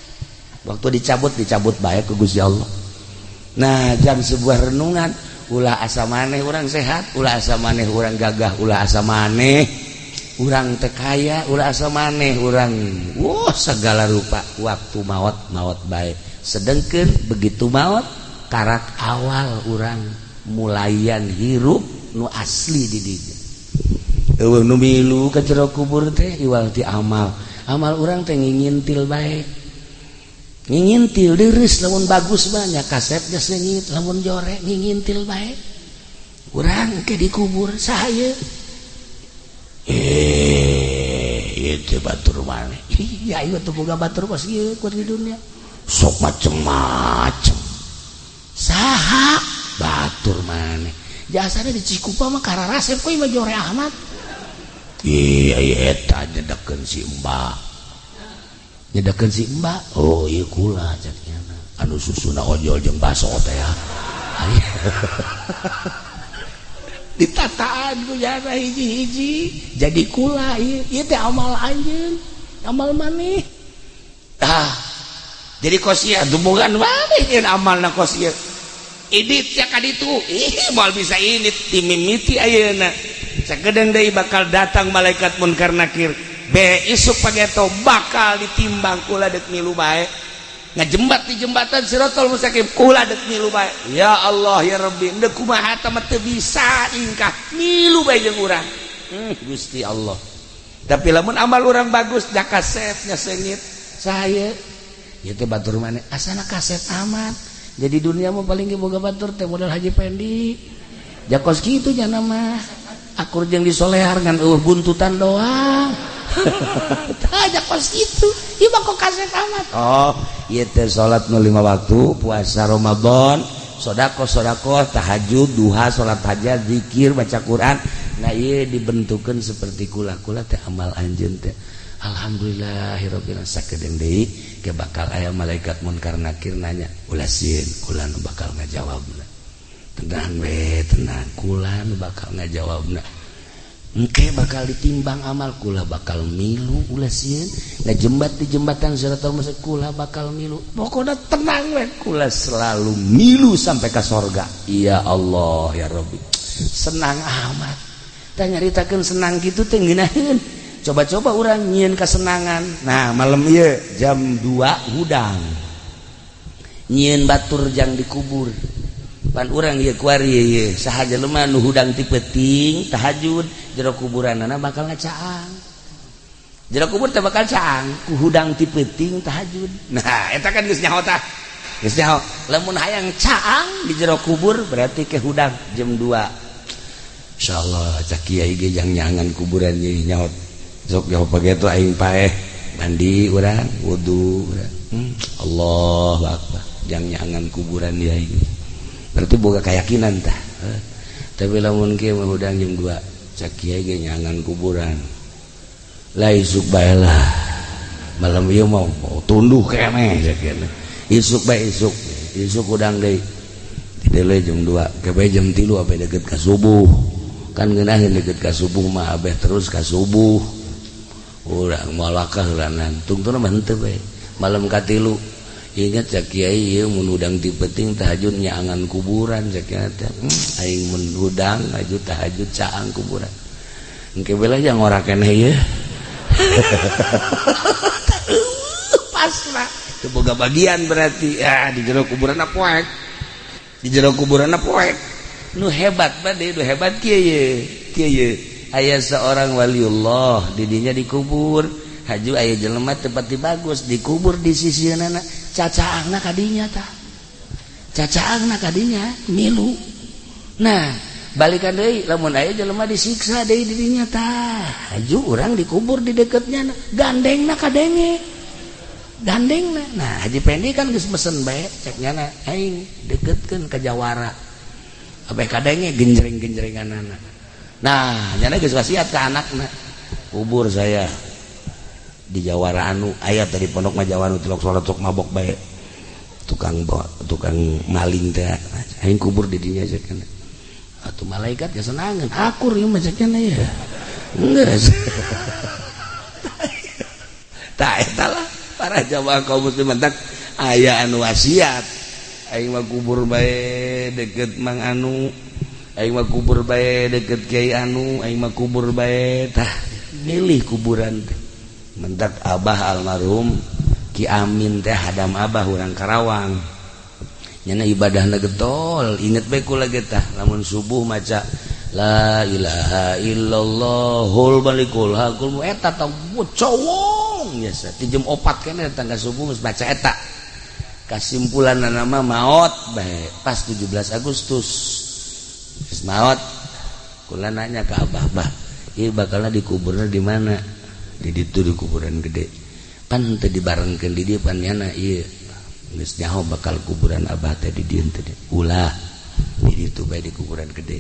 waktu dicabut dicabut bae ku Gusti Allah. Nah, jam sebuah renungan, ulah asa maneh urang sehat, ulah asa maneh urang gagah, ulah asa maneh urang teu kaya, ulah asa maneh urang wah segala rupa, waktu maut maut bae. Sedengkeun begitu maut karak awal urang mulayan hirup nu asli di dinya. Eueuh nu milu ka jero kubur teh iwal ti amal. Amal urang teh ngingintil bae, ngingintil deres. Lamun bagus banyak kasep geus leungit, lamun jore ngingintil bae. Urang ke dikubur saha? Eh, ieu teh batur maneh. Iya, ieu teh boga batur kos ieu keur di dunia sok macem-macem. Saha batur maneh? Jasana di Cikupa mah kararasep kok mah jore Ahmad. Iya iya, eta nyedekeun si Mbak, nyedekeun si Mbak. Oh iya, kula cek nyana anu susuna ojol jeung baso teh ya. Ditataan ku jana hiji-hiji jadi kula ieu. Ieu teh amal anjeun, amal maneh. Ah, jadi kos ieu dumungan maneh nyeun amalna kos ieu. Idit ya ka ditu, ih moal bisa ini timimiti ayeuna. Sakedeung deui bakal datang malaikat munkar nakir. Be isuk pageto bakal ditimbang, kula dek milu bae. Ngajembat di jembatan Sirotol Mustaqim, kula dek milu bae. Ya Allah ya Rabbi, ndek kumaha teh mah teu bisa ingkah, milu bae jeung urang. Gusti Allah, tapi lamun amal urang bagus da kasep nya seungit. Saya ieu teh batur maneh asana kasep amat. Jadi dunia mah paling ge boga batur teh modal Haji Pendi jakos kitu nya mah akur jeung disolehar ngan eueuh buntutan doang. Tah, jakos kitu ieu mah kok kasep amat. Oh, ieu teh salat nu 5 waktu, puasa Ramadan, sedekah sedekah, tahajud, duha, salat hajat, zikir, baca Quran. Nah, ieu dibentukeun seperti kula-kula teh amal anjeun teh. Alhamdulillahirabbil alamin. Sakedeung deui ke bakal aya malaikat munkar nakir nanya, ulah sieun, kula nu bakal ngajawabna. Tenang we, tenang, kula nu bakal ngajawabna. Engke bakal ditimbang amal, kula bakal milu, ulah sieun. Ngajembat di jembatan Siratal Mustaqim, kula bakal milu. Pokoknya tenang we, kula selalu milu sampai ke sorga. Ya Allah ya Rabbi, senang amat. Tah, nyaritakeun senang gitu teh ngeunaheun. Coba-coba urang nyieun kesenangan. Nah, malam ieu jam 2 hudang nyieun batur jang dikubur. Pan urang ieu kuari ieu saha jelema nu hudang ti peuting tahajud, jero kuburanana bakal ngacaang. Jero kubur teh bakal caang ku hudang ti peuting tahajud. Nah, eta kan geus nyaho, tah geus nyaho. Lamun hayang caang di jero kubur berarti ke hudang jam 2. Insyaallah cak kiai ge jang nyangan kuburan ieu nyaho. Sok nyaho pageto aing paeh, mandi urang, wudu urang. Allahu akbar, jang nyangan kuburan dia ini berarti boga keyakinan tah. Tapi lamun kieu mah hudang jam 2 cak kiai ge nyangan kuburan lah, isuk bae lah. Malam ieu mau tunduh keneh cak kieu. Isuk bae, isuk isuk hudang deui, didele jam 2 ke bae jam 3 abeh deket ka subuh. Kan ngeunaheun deket ka subuh mah, abeh terus ka subuh urang malakah heulanan tungtuna mah henteu bae. Malam katilu ingat cak kiai ieu mun hudang ti peuting tahajud nyaangan kuburan. Cak kiai teh, aing mun hudang aju tahajud caang kuburan. Engke bela jang ora keneh ieu pasrah teu boga bagian berarti. Ya, di jero kuburan poek, di jero kuburan poek. Nu hebat bade nu hebat kieu ye kieu ye aya seorang waliullah didinya dikubur haju aya jelema teu pati bagus dikubur di sisieunana cacaangna kadinya tah cacaangna kadinya milu. Nah balikan deui lamun aya jelema disiksa deui didinya tah haju urang dikubur di deketnya gandengna kadenge gandengna. Nah Haji Pendi kan geus mesen bae cek nyana aing deketkeun ka jawara abeh kadenge genjreng-genjrenganana. Nah nyana geus wasiat ka anakna kubur saya di jawara anu aya tadi pondok mah jawara tilok salat sok mabok bae tukang tukang maling teh aing kubur di dinya cek nyana. Atuh malaikat geus senangeun akur ieu mah cek nyana ya geus. Tah eta lah para jamaah kaum muslimin tak aya anu wasiat aing mah kubur bae deket Mang Anu aing mah kubur bae deket Kiai Anu aing mah kubur bae tah milih kuburan teh mentak abah almarhum Ki Amin teh hadam abah urang Karawang nyana ibadahna getol inget bae kula ge tah lamun subuh maca la ilaha illallahul malikul hakul eta tah cowong biasa ti jam 4 kene datang ka subuh geus baca eta kasimpulan nama maot bae pas 17 Agustus geus maot kula nanya ka abah bah ieu bakalna dikuburna di mana di ditu di kuburan gede pan teu dibarengkeun di dieu pan nyana ieu geus nyaho bakal kuburan abah teh di dieu teh ulah di ditu bae di kuburan gede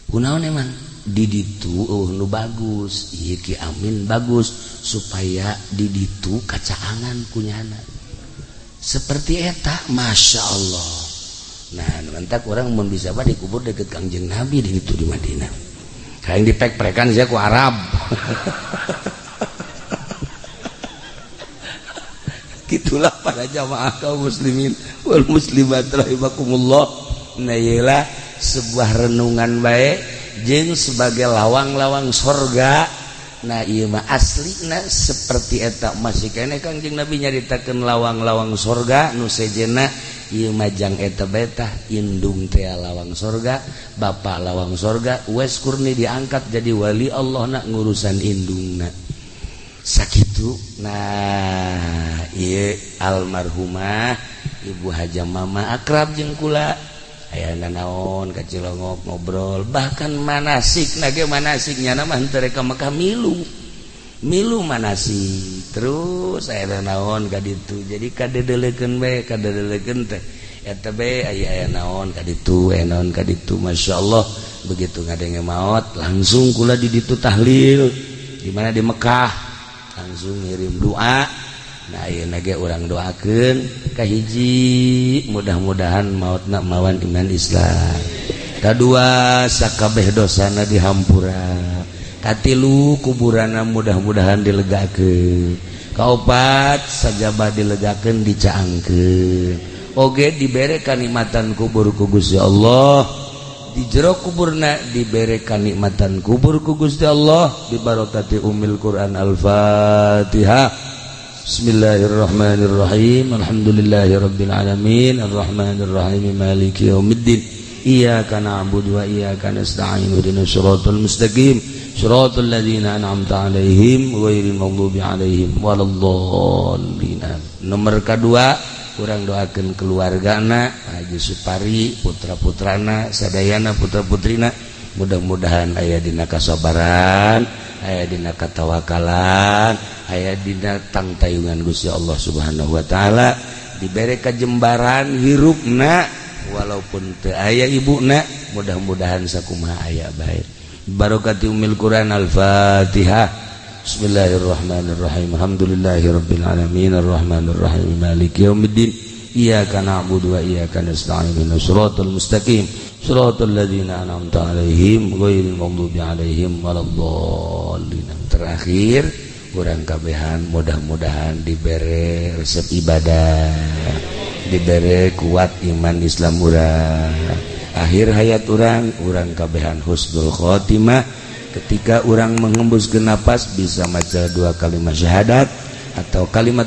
kunaon emang di ditu eueuh nu bagus ieu Ki Amin bagus supaya di ditu kacaangan kunyana seperti eta Masya Allah. Nah mentak orang mun bisa mah dikubur deket Kangjeng Nabi di ditu di Madinah hayang dipek-prekan sia ku Arab. Gitulah para jamaah kaum muslimin wal muslimat rahimakumullah. Nah iyalah sebuah renungan baik jeung sebagai lawang-lawang sorga. Nah ieu mah aslina seperti eta masih keneh Kangjeng Nabi nyaritakeun lawang-lawang sorga nu sejenna ieu mah jang eta bae tah indung teh lawang sorga bapak lawang sorga Uwais Qurni diangkat jadi wali Allah na ngurusan indungna sakitu. Nah ieu almarhumah Ibu Haja Mama akrab jeung kula aya nanaon ka Cilongok ngobrol bahkan manasik nage manasik nyana mah henteu rek ka Mekah milu milu manasik terus aya nanaon ka ditu jadi kadedelekeun bae kadedelekeun teh eta bae aya aya naon ka ditu aya naon ka ditu masyaallah. Begitu ngadenge maot langsung kula di ditu tahlil di mana di Mekah langsung ngirim doa. Nah ayeuna ge urang doakeun kahiji mudah-mudahan maotna mawan iman Islam kadua sakabeh dosana dihampura katilu kuburanna mudah-mudahan dilegakeun kaopat sajaba dilegakeun dicaangkeun oge dibere kanikmatan kubur ku Gusti Allah di jero kuburna dibere kanikmatan kubur ku Gusti Allah bibarakati ummil Quran Al-Fatihah. Bismillahirrahmanirrahim. Alhamdulillahirabbil alamin arrahmanirrahim maliki yaumiddin iyyaka na'budu wa iyyaka nasta'in ihdinas siratal mustaqim siratal ladzina an'amta 'alaihim ghairil maghdubi 'alaihim waladdallin. Nomor kedua urang doakeun keluargana Haji Supari putra-putrana sadayana putra-putrina mudah-mudahan aya dina kasabaran aya dina katawakalan aya dina tangtayungan Gusti Allah Subhanahu wa taala dibere kajembaran hirupna walaupun teu aya ibuna mudah-mudahan sakumaha aya bae barokati ummil Quran Al-Fatihah. Bismillahirrahmanirrahim. Alhamdulillahirabbil alamin arrahmanirrahim maliki yaumiddin iyyaka na'budu wa iyyaka nasta'in ihdinas siratal mustaqim siratal ladzina an'amta 'alaihim ghairil maghdubi 'alaihim waladdallin. Terakhir urang kabehan mudah-mudahan dibere resep ibadah dibere kuat iman Islam urang akhir hayat urang urang kabehan husnul khotimah ketika urang menghembuskeun napas bisa maca dua kalimat syahadat atau kalimat